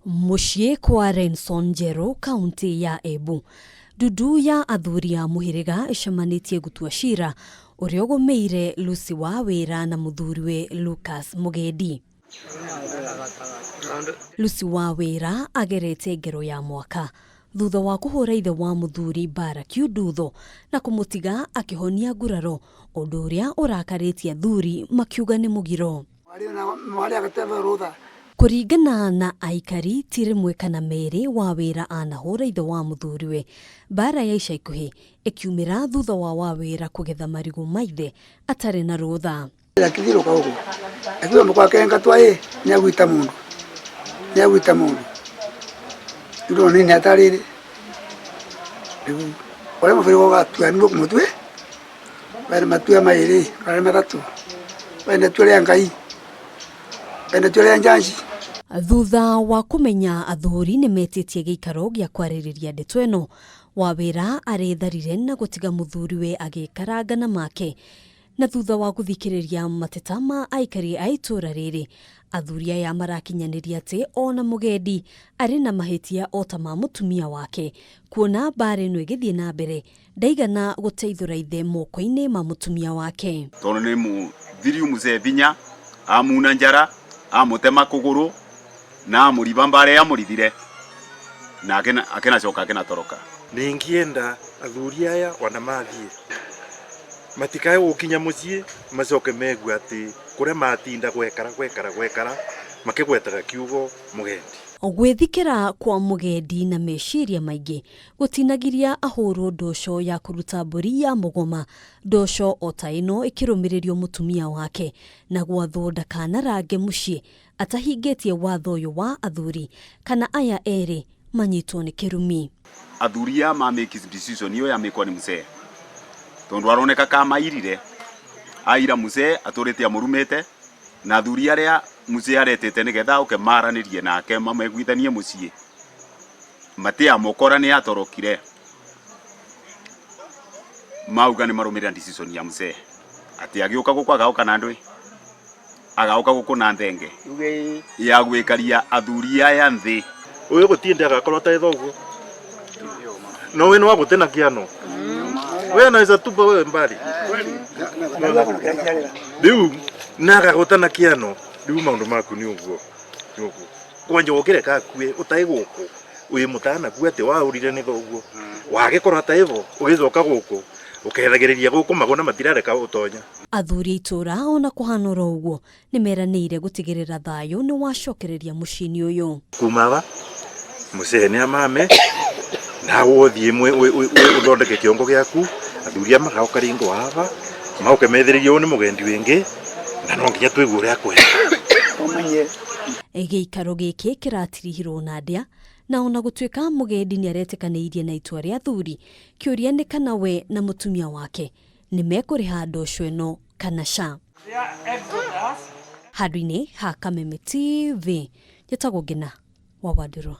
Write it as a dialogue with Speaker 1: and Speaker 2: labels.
Speaker 1: Mũciĩ kwa Renson Njerũ, kaunti ya Embu, ndundu ya athuri a mũhĩrĩga ĩcemanĩtie gũtua cira ũrĩa ũgũmĩire Lucy Wawĩra na mũthuriwe Lucas Mũgendi. Lucy Wawĩra agerete ngero ya mwaka thutha wa kũhũra ithe wa mũthuri mbara kiundutho na kũmũtiga akĩhonia nguraro, ũndũ ũrĩa ũrakarĩtie athuri makiuga nĩ mũgiro. Kũringana na aikari, ti rĩmwe kana merĩ Wawĩra anahũra ithe wa mũthuriwe. Mbara ya ica ikuhĩ ĩkiumĩra thutha wa Wawĩra kũgetha marigũ ma ithe atarĩ na rũtha.
Speaker 2: Akĩthirũka ũguo akiuga mũkwake ngatwa ĩ nĩagwita mũndũ nĩagwita mũndũ rĩu nĩ atarĩrĩ rĩu ũrĩa mũbĩrĩ ũgatua nĩguo kũmũtue bena matua maĩrĩ kana matatũ, bena itua rĩa Ngai, bena itua rĩa njanji.
Speaker 1: Thutha wa kũmenya athuri nĩ metĩtie gĩikaro gĩa kwarĩrĩria ndeto ĩno, Wawĩra aretharire na gũtiga mũthuriwe agĩkaranga na make. Na thutha wa gũthikĩrĩria mateta ma aikari a itũũra rĩrĩ, athuri aya marakinyanĩria atĩ ona Mũgendi arĩ na mahĩtia o ta ma mũtumia wake, kuona mbara ĩno ĩgĩthiĩ na mbere ndaigana gũteithũra ithe moko-inĩ ma mũtumia wake.
Speaker 3: Tondũ nĩ mũthiriu mũcee binya, amuna njara, amũtema kũgũrũ na amũriba mbara yamũribire na akĩnacoka akĩnatoroka.
Speaker 4: Ningĩenda athuri aya ona mathiĩ matikae gũkinya mũciĩ macoke megue atĩ kũrĩa matinda gwekara gwekara gwekara makĩgwetaga kiugo Mũgendi.
Speaker 1: Gwĩthikĩra kwa Mũgendi na meciria maingĩ gũtinagiria ahũrwo ndoco ya kũruta mbũri ya mũgoma, ndoco o ta ĩno ĩkĩrũmĩrĩrio mũtumia wake na gwathwo ndakanarange mũciĩ atahingĩtie watho ũyũ wa athuri kana aya erĩ manyitwo nĩ kĩrumi.
Speaker 3: Athuri aya ma make decision iyo yamĩkwa nĩ mũcee tondũ aroneka kamairire aira mũcee atũrĩte amũrumĩte na athuri arĩa mũcee aretĩte nĩgetha oke maranĩrie nake mameguithanie mũciĩ matiamũkora nĩ atorokire mauga nĩ marũmĩrĩra decision ya mũcee atĩ agĩũka gũkũ agaũka na ndũĩ agaũka gũkũ na nthenge ya gwĩkaria athuri aya nthĩ.
Speaker 4: Ũyũ gũtinda agakorwo atarĩ thoguo no we nĩ wagũte na kĩano we anaweza tupa wewe mbali rĩu na agagũta na kĩano rĩu maũndũ maku nĩ ũguo nĩ ũguo kwanja ũkĩreka akue ũtarĩ gũkũ wĩ mũtanaku atĩ waũrire nĩ thoguo wagĩkorwo atarĩ bo ũgĩcoka gũkũ ũkethagĩrĩria gũkũ magũna matirareka ũtonya.
Speaker 1: Athuri a itũũra ona kũhana oro ũguo nĩ meranĩire gũtigĩrĩra thayũ nĩ wacokereria mũciĩ-inĩ ũyũ.
Speaker 4: Kuma aba mũcee nĩ amame nawe ũthiĩ ũthondeke kĩongo gĩaku athuri aya magoka rĩngĩ aba maũke methĩrĩrie ũyũ nĩ mũgendi wĩngĩ na no nginya tũigue ũrĩa akwenda.
Speaker 1: Gĩikaro gĩkĩ kĩratirihirwo na ndĩa na ona gũtuĩka Mũgendi nĩ aretĩkanĩirie na itua rĩa athuri, kĩũria nĩ kana we na mũtumia wake nĩ mekũrĩha ndoco ĩno kana ca. Handũ-inĩ ha Kameme TV, njĩtagwo Ngina wa Wandũrũ.